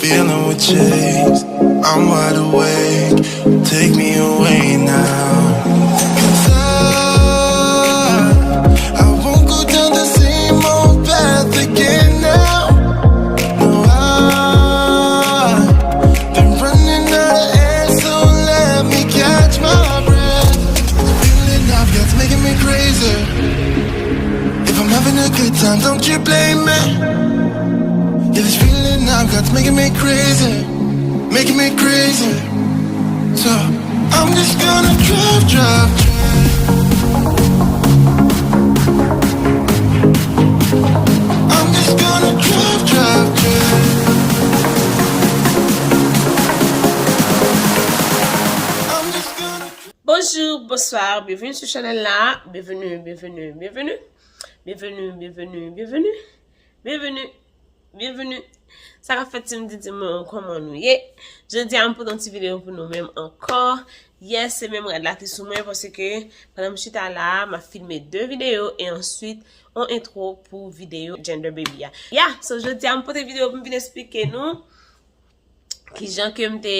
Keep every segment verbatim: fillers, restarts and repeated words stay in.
Dealing with chase, I'm wide awake. Take me away now. 'Cause I, I won't go down the same old path again now. No, I've been running out of air, so let me catch my breath. This feeling I've got's making me crazy. If I'm having a good time, don't you blame me. Yeah, this feeling I've got's making me crazy, making me crazy. So I'm just gonna drive, drive, drive. I'm just gonna drive, drive, drive. I'm just gonna Bonjou, bonswa, byenveni sou chanèl la. Byenveni, byenveni, byenveni. Byenveni, byenveni, byenveni. Byenveni, byenveni. Sa k ap fèt, Team Didi mwen, kòman nou ye? Jodi a, m pote yon ti videyo pou nou menm ankò. Yes, se menm rad la ki sou mwen, paske pandan m chita la, m ap filme de videyo e answit yon entwo pou videyo Gender Baby a. Yeah, so jodi a, m pote videyo pou m vin eksplike nou kijan ke m te,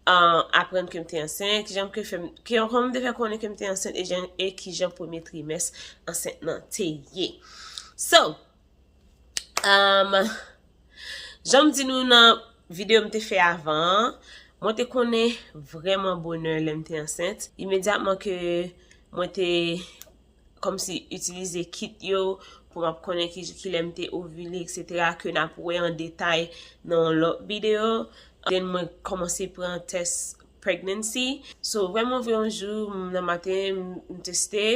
uh, aprann ke m te ansent, kijan ke fè m, ke, kòman m te fè konnen ke m te ansent e jan, e kijan premye trimès ansent nan te ye. So, um, jan m di nou nan videyo m te fè avan an, mwen te konnen vrèman bonè lè m te ansent. Imedyatman ke mwen te kòmsi itilize kit yo pou m ap konnen ki, kilè m te ovile, et cetera, ke n ap wè an detay nan yon lòt videyo. Then mwen kòmanse pran tès pregnancy. So, vrèman vre, yon jou, m, nan maten, m, m teste,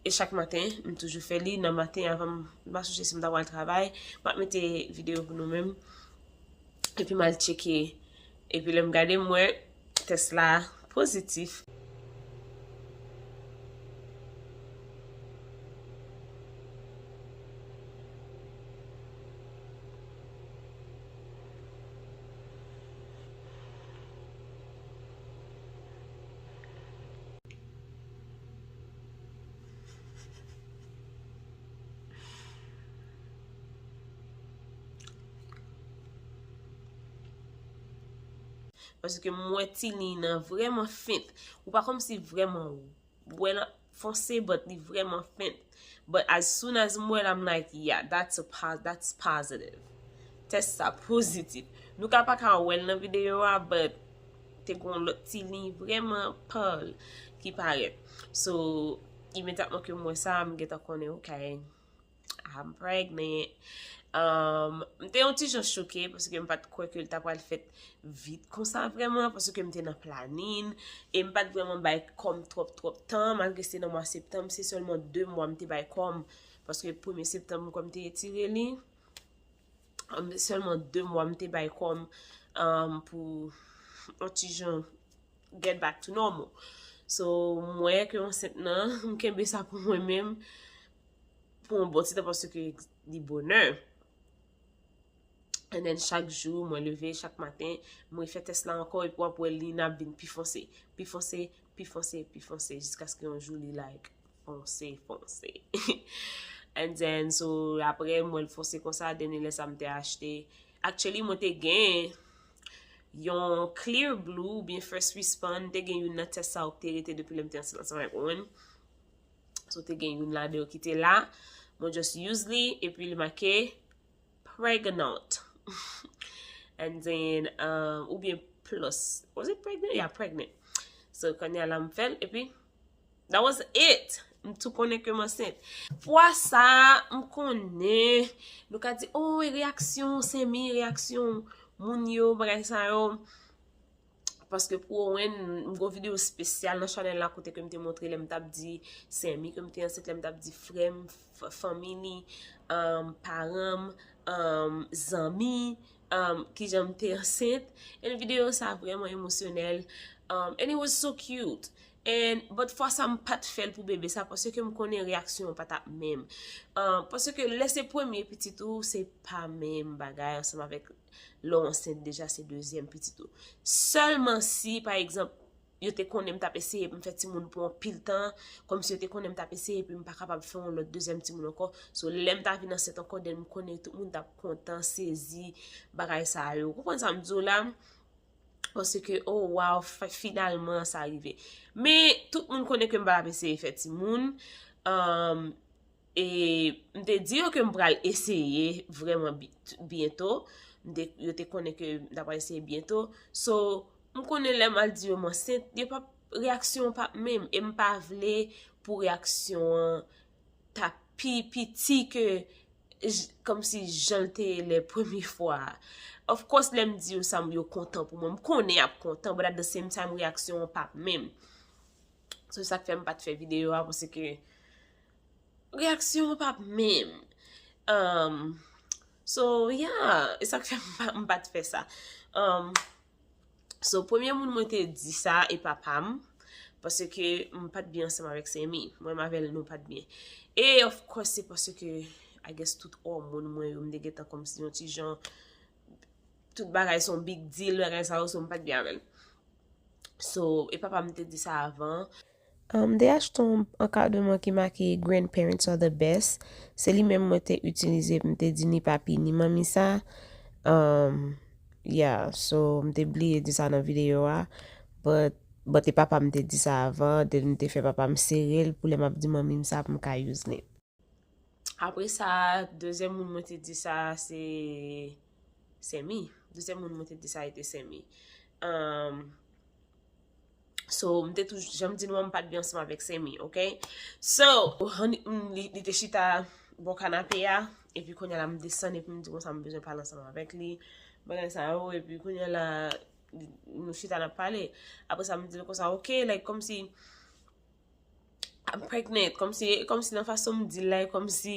e chak maten, m toujou fè li nan maten, avan m, m pa sonje si m ta pral travay, m ap mete videyo pou nou menm. Epi m al tcheke. Epi lè m gade, m wè tès la pozitif. Paske m wè ti liy nan vrèman fent. Ou pa kòmsi vrèman wè l fonse, but li vrèman fent. But as soon as m wè l, I'm like, yeah, that's a pos-, that's positive. Tès sa pozitif. Nou ka pa ka wè l nan videyo a, but te gon lòt ti liy vrèman pale ki parèt. So, imedyatman ke m wè sa, m gentan konnen, okay, I'm pregnant. Um, m te yon ti jan choke paske m pa t kwè ke l ta pral fèt vit konsa vrèman, paske m te nan planin, e m pa t vrèman bay kò m twòp, twòp tan, malgre se nan mwa septanm, se sèlman de mwa m te bay kò m, paske premye septanm kò m te retire li, um, sèlman de mwa m te bay kò m, um, pou yon ti jan get back to normal. So, m wè ke ansent nan, m kenbe sa pou mwen menm, pou yon bon ti tan, paske li bonè. And then, chak jou, mwen leve, chak maten, mwen fè tès la ankò, epi w ap wè li n ap vin pi fonse, pi fonse, pi fonse, pi fonse, jiskaske yon jou li, like, fonse, fonse. And then, so, apre, mwen l fonse konsa, dènye lè sa m te achte. Actually, mwen te gen yon Clearblue oubyen First Respond, te gen youn nan tès sa yo ki te rete depi lè m te ansent ansanm avèk Owen. So, te gen youn ladan yo ki te la. Mwen just use li, epi li make pregnant. And then, um, oubyen plus. Was it pregnant? Yeah, pregnant. So, kounye a la m fè l, epi that was it. M tou konnen ke m ansent. Fwa sa, m konnen, nou ka di, oh, e reyaksyon, Samy, reyaksyon moun yo, bagay sa yo. Paske pou Owen, m gon videyo espesyal nan chanèl la kote ke m te montre lè m t ap di Samy ke m te ansent, lè m t ap di frè m, f-, fanmi li, um, paran m, um, zanmi, um, kijan m te ansent. And videyo sa vrèman emosyonèl. Um, and it was so cute. And, but fwa sa m pa t fè l pou bebe sa, paske m konnen reyaksyon an pa t ap menm. Uh, paske lè se premye pitit ou, se pa menm bagay ansanm avèk lè w ansent deja se dezyèm pitit ou. Sèlman si, pa egzanp, yo te konnen m t ap eseye pou m fè timoun pou anpil tan, kòmsi yo te konnen m t ap eseye epi m pa kapab fè yon lòt dezyèm timoun ankò. So, lè m ta vin ansent ankò, then m konnen tout moun t ap kontan, sezi, bagay sa yo. Ou konprann sa m di w la? Paske, oh wow, finalman sa rive. Men, tout moun konnen ke m pa t ap eseye fè timoun. Um, E m te di yo ke m pral eseye vrèman byento. M te, yo te konnen ke m ta pral eseye byento. So, m konnen lè m al di yo m ansent, yo p ap, reyaksyon an p ap menm. E m pa vle pou reyaksyon an ta pi piti ke kòmsi jan l te ye lè premye fwa a. Of course, lè m di yo sa, yo kontan pou mwen. M konnen y ap kontan, but at the same time, reyaksyon an p ap menm. So, sa k fè m pa t fè videyo a, paske reyaksyon an p ap menm. Um, so, yeah, e sa k fè m pa, m pa t fè sa. Um, so, premye moun mwen te di sa, e papa m, paske m pa t byen ansanm avèk Semi. Mwen m avè l, nou pa t byen. E, of course, se paske, I guess, tout òmòn mwen yo, m te gentan kòmsi yon ti jan, tout bagay se yon big deal, bagay sa yo, so m pa t byen avè l. So, e papa m te di sa avan. M te achte yon ankadreman ki make "Grandparents are the best." Se li menm mwen te itilize pou m te di ni papi ni manmi sa. Um, yeah, so m te bliye di sa nan videyo a. But, but e papa m te di sa avan, then m te fè papa m sere l pou lè m ap di manmi m sa pou m ka use li. Apre sa, dezyèm moun mwen te di sa, se Semi. Dezyèm moun mwen te di sa, e te Semi. Um, so, m te toujou, jan m di nou an, m pa t byen ansanm avèk Semi, ok? So, li, li te chita bò kanape a, epi kounye a la, m desann, epi m di konsa, m bezwen pale ansanm avèk li. Bagay sa yo, epi kounye a la, nou chita, n ap pale. Apre sa, m di l konsa, ok, like, kòmsi, I'm pregnant, kòmsi, kòmsi nan fason m di l la, kòmsi,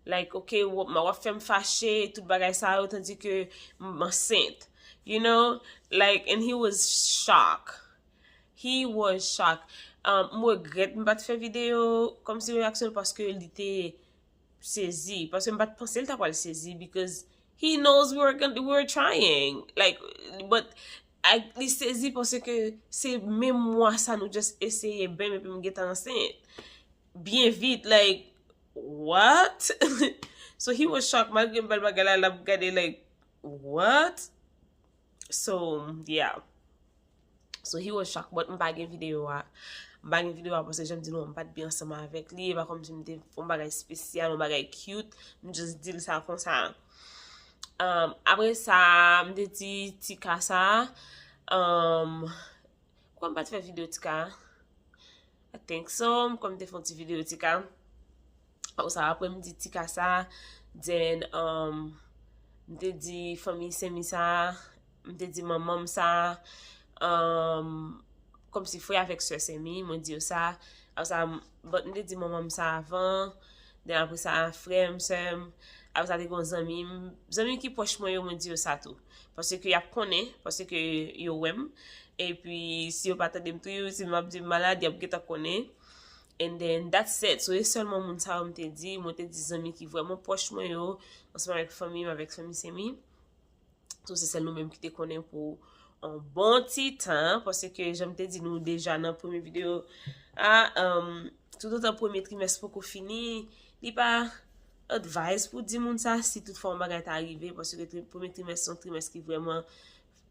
like, ok, w ap fè m fache, tout bagay sa yo, tandi ke m ansent, you know, like, and he was shocked. He was shocked. Um, m regrèt m pa t fè videyo kòmsi reyaksyon l, paske li te sezi, paske m pa t panse l ta pral sezi, because he knows we were gonna, we were trying, like, but I, li sezi paske se menm mwa sa nou just eseye bam epi m gentan ansent byen vit, like, what? So he was shocked, malgre m ba l bagay la, l ap gade, like, what? So, yeah. So, he was shocked, but m pa gen videyo a. M pa gen videyo a paske jan m di nou, m pa t byen ansanm avèk li. E pa kòmsi m te fè yon bagay espesyal, yon bagay cute. M just di l sa konsa. Um, apre sa, m te di Tika sa. Um, kwa m pa t fè videyo Tika? I think so. M kwè m te fè yon ti videyo Tika. Apre sa, apre m di Tika sa, then, um, m te di fanmi Semi sa, m te di manman m sa, um, kòmsi frè avèk sè Semi, mwen di yo sa. Apre sa, m, but m te di manman m sa avan, then apre sa, frè m, sè m, apre sa, te gen yon zanmi m, zanmi ki pwòch mwen yo, mwen di yo sa tou. Paske y ap konnen, paske yo wè m. Epi, si yo pa tande m tou, si m ap di m malad, y ap gentan konnen. And then, that's it. So, e sèlman moun sa yo m te di, mwen te di zanmi ki vrèman pwòch mwen yo, ansanm avèk fanmi m, avèk fanmi Semi. So, se sèl nou menm ki te konnen pou yon bon ti tan, paske jan m te di nou deja nan premye videyo a, um, toutotan premye trimès poko fini, li pa advise pou di moun sa si toutfwa yon bagay ta rive, paske tri-, premye trimès se yon trimès ki vrèman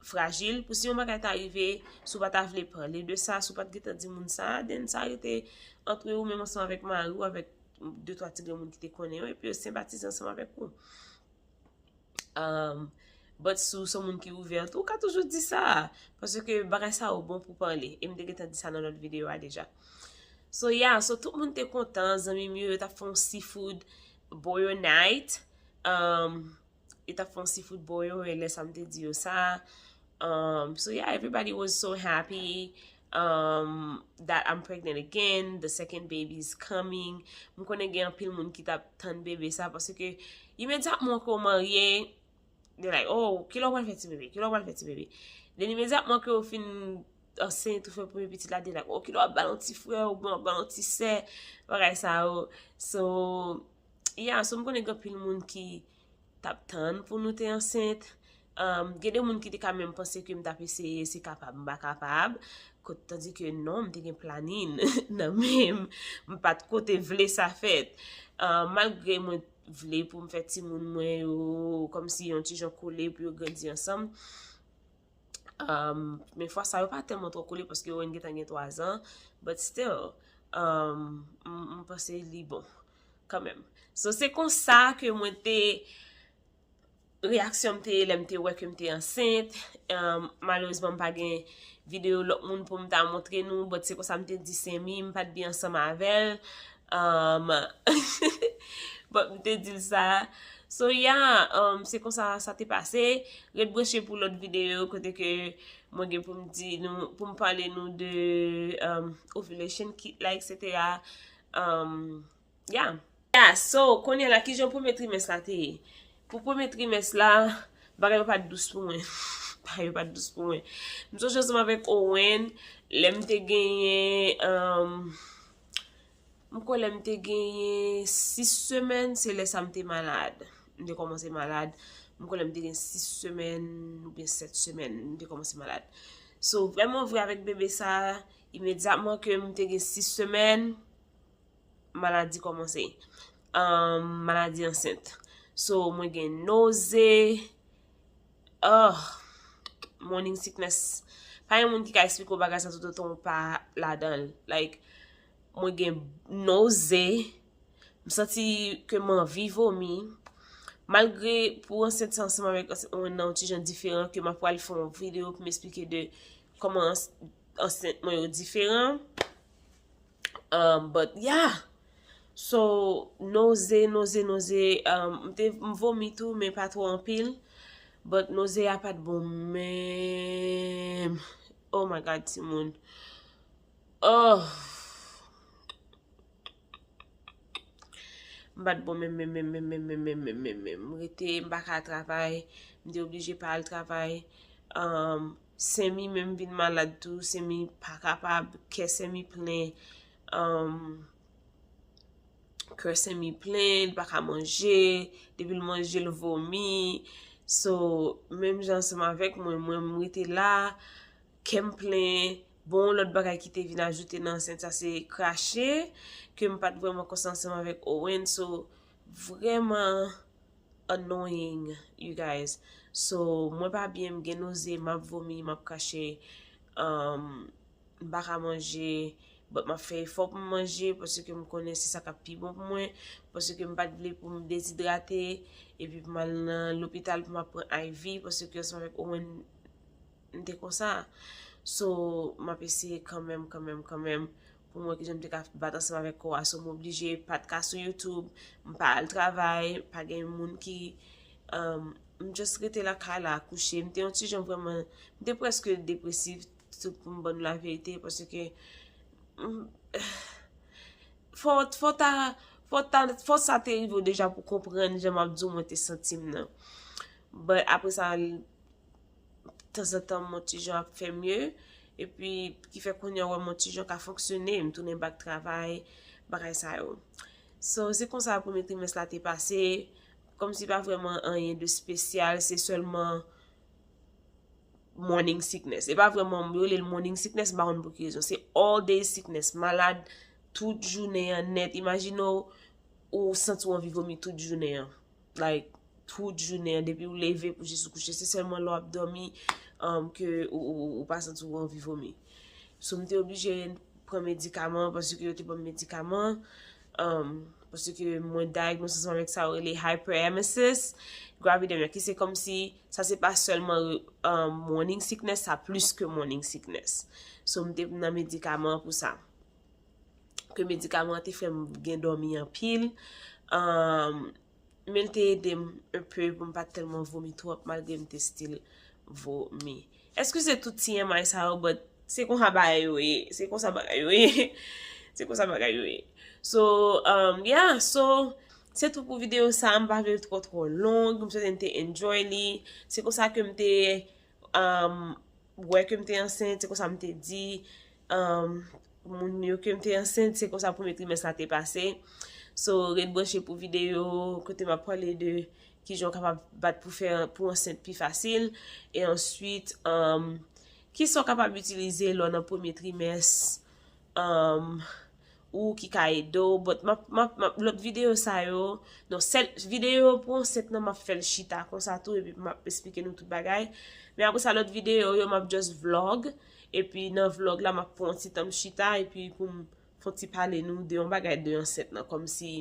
frajil. Pou si yon bagay ta rive, si w pa ta vle pale de sa, si w pa t gentan di moun sa, then sa rete antre ou menm ansanm avèk mari w, avèk de twa ti granmoun ki te konnen w, epi yo senpatize ansanm avèk ou. Um, but si w se yon moun ki ouvè tou, ou ka toujou di sa. Paske bagay sa yo bon pou pale. E m te gentan di sa nan lòt videyo a deja. So, yeah, so tout moun te kontan, zanmi m yo, yo t ap fè yon seafood boil night. Um, yo t ap fè yon seafood boil, e lè sa m te di yo sa. Um, so, yeah, everybody was so happy, um, that I'm pregnant again, the second baby is coming. M konnen gen anpil moun ki t ap tann bebe sa, paske imedyatman ke w marye, they like, "Oh, kilè w pral fè ti bebe? Kilè w pral fè ti bebe?" Then imedyatman ke w fin ansent, ou fè premye pitit la, they like, "Oh, kilè w ap ba l yon ti frè, oubyen w ap ba l yon ti sè?" Bagay sa yo. So, yeah, so m konnen gen anpil moun ki t ap tann pou nou te ansent. Um, gen de moun ki te ka menm panse ke m t ap eseye, se kapab, m pa kapab. Kot, tandi ke non, m te gen planin nan men m, m pa t kote vle sa fèt. Um, malgre mwen vle pou m fè timoun mwen yo kòmsi yon ti jan kole pou yo grandi ansanm. Um, men fwa sa yo pa tèlman twò kole paske Owen gentan gen twa zan, but still, um, m, m panse li bon kanmenm. So, se konsa ke mwen te, reyaksyon m te ye lè m te wè ke m te ansent. Um, malerezman, m pa gen videyo lòt moun pou m ta montre nou, but se konsa m te di Semi, m pa t byen ansanm avè l. Um, but m te di l sa. So, yeah, um, se konsa sa te pase. Ret branche pou lòt videyo kote ke mwen gen pou m di nou, pou m pale nou de, um, ovulation kit la, et cetera. Um, yeah. Yeah, so, kounye a la, kijan premye trimès la te ye? Pou premye trimès la, bagay yo pa t dous pou mwen. Bagay yo pa t dous pou mwen. M sonje ansanm avèk Owen, lè m te genyen, um, m kwè lè m te genyen sis semèn, se lè sa m te malad. M te kòmanse malad. M kwè lè m te gen sis semèn oubyen sèt semèn, m te kòmanse malad. So, vrèman vre avèk bebe sa, imedyatman ke m te gen sis semèn, maladi kòmanse. Um, maladi ansent. So, mwen gen noze. Oh, morning sickness. Pa gen moun ki ka eksplike w bagay sa toutotan w pa ladan l. Like, mwen gen noze. M santi ke m anvi vomi. Malgre pou ansent sa ansanm avèk ansent mwen nan yon ti jan diferan, ke m ap pral fè yon videyo pou m eksplike de kòman ans-, ansent mwen yo diferan. Um, but yeah. So, noze, noze, noze. Um, m te, m vomi tou, men pa twò anpil. But noze a pa t bon menm. Oh my God, timoun. Oh. M pa t bon menm, menm, menm. M rete, m pa ka travay. M te oblije pa al travay. Um, Semi menm vin malad tou. Semi pa kapab. Kè Semi plen. Um, kè Semi plen, li pa ka manje. Depi l manje, l vomi. So, menm jan ansanm avèk mwen, mwen, m rete la. Kè m plen. Bon, lòt bagay ki te vin ajoute nan ansent sa, se krache, ke m pa t vrèman konsa ansanm avèk Owen. So, vrèman annoying, you guys. So, mwen pa byen, m gen noze, m ap vomi, m ap krache. Um, m pa ka manje, but m ap fè efò pou m manje, paske m konnen se sa k ap pi bon pou mwen, paske m pa t vle pou m dezidrate, epi pou m al nan lopital pou m ap pran I V, paske ansanm avèk Owen, m te konsa. So, m ap eseye kanmenm, kanmenm, kanmenm, pou m wè kijan m te ka bat ansanm avèk kò a. So, m oblije pa t ka sou YouTube, m pa al travay, pa gen moun ki, um, m just rete lakay la, kouche. M te yon ti jan vrèman, m te prèske depresif, tou pou m ban nou laverite, paske, mm, fò, fò ta, fò ta, fò sa te rive w deja pou konprann jan m ap di w mwen te santi m nan. But apre sa, tanzantan, m yon ti jan ap fè mye. Epi, ki fè kounye a, w wè m yon ti jan ka fonksyone, m tounen back travay, bagay sa yo. So, se konsa premye trimès la te pase. Kòmsi pa vrèman anyen de espesyal, se sèlman morning sickness. E pa vrèman, yo rele l morning sickness, m pa konn pou ki rezon. Se all day sickness, malad tout jounen an nèt. Imajine w, ou santi w anvi vomi tout jounen an. Like, tout jounen an, depi w leve pou jis ou kouche, se sèlman lè w ap dòmi, um, ke ou, ou, ou pa santi w anvi vomi. So, m te oblije pran medikaman, paske yo te ban m medikaman, um, paske mwen diagnose ansanm avèk sa yo rele hyperemesis gravidarum, ki se kòmsi, sa se pa sèlman, um, morning sickness, sa plis ke morning sickness. So, m te nan medikaman pou sa. Ke medikaman an te fè m gen dòmi anpil. Um, men l te ede m un peu pou m pa t tèlman vomi twòp, malgre m te still vomi. Eskize tout T M I sa yo, but se konsa bagay yo ye. Se konsa bagay yo ye. Se konsa bagay yo ye. So, um, yeah, so, se tout pou videyo sa. M pa vle l twò, twò long. M swete n te enjoy li. Se konsa ke m te, um, wè ke m te ansent. Se konsa m te di, um, moun yo ke m te ansent. Se konsa premye trimès la te pase. So, ret branche pou videyo kote m ap pale de kijan w kapab bat pou fè pou ansent pi fasil, e answit, um, kisa w kapab itilize lè w nan premye trimès, um, ou ki ka ede w. But m ap, m ap, m ap, lòt videyo sa yo, non, sèl videyo pou ansent nan, m ap fè l chita konsa tou, epi m ap esplike nou tout bagay. Men apre sa, lòt videyo yo, m ap just vlog, epi nan vlog la, m ap pran yon ti tan m chita, epi pou m fè yon ti pale nou de yon bagay de ansent nan, kòmsi,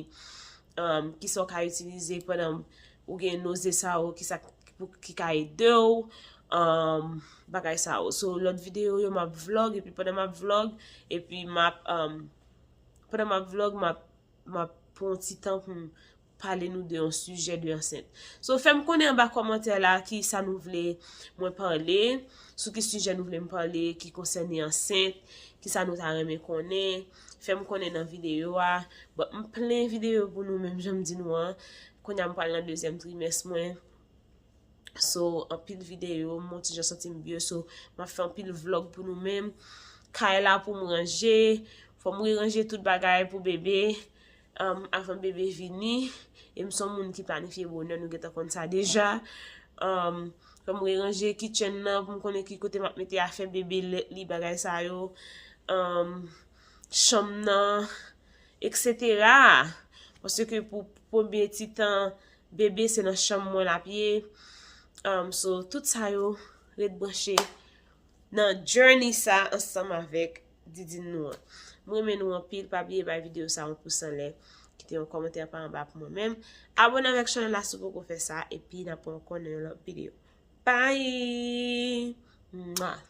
um, kisa w ka itilize pandan ou gen noze sa yo, kisa pou, ki ka ede w, um, bagay sa yo. So, lòt videyo yo, m ap vlog, epi pandan m ap vlog, epi m ap, um, pandan m ap vlog, m ap, m ap pran yon ti tan pou m pale nou de yon sijè de ansent. So, fè m konnen anba kòmantè la ki sa nou vle mwen pale, sou ki sijè nou vle m pale ki konsène ansent, ki sa nou ta renmen konnen. Fè m konnen nan videyo a. But m plen videyo pou nou, menm jan m di nou an. Kounye a m pral nan dezyèm trimès mwen. So, anpil videyo, m yon ti jan santi m byen. So, m ap fè anpil vlog pou nou menm. Kay la pou m ranje. Fò m reranje tout bagay pou bebe, um, avan bebe vini. E m se yon moun ki planifye bonè, nou gentan konn sa deja. Um, fò m reranje kitchen nan pou m konnen ki kote m ap mete afè bebe, lèt li, bagay sa yo. Um, chanm nan, et cetera. Paske pou premye ti tan, bebe se nan chanm mwen l ap ye. Um, so, tout sa yo, ret branche nan journey sa ansanm avèk Didin nou an. M renmen nou anpil, pa bliye bay videyo sa yon pous anlè, kite yon kòmantè pa anba pou mwen menm. Abone avèk chanèl la si w poko fè sa, epi n ap wè ankò nan yon lòt videyo. Bye! Mwah!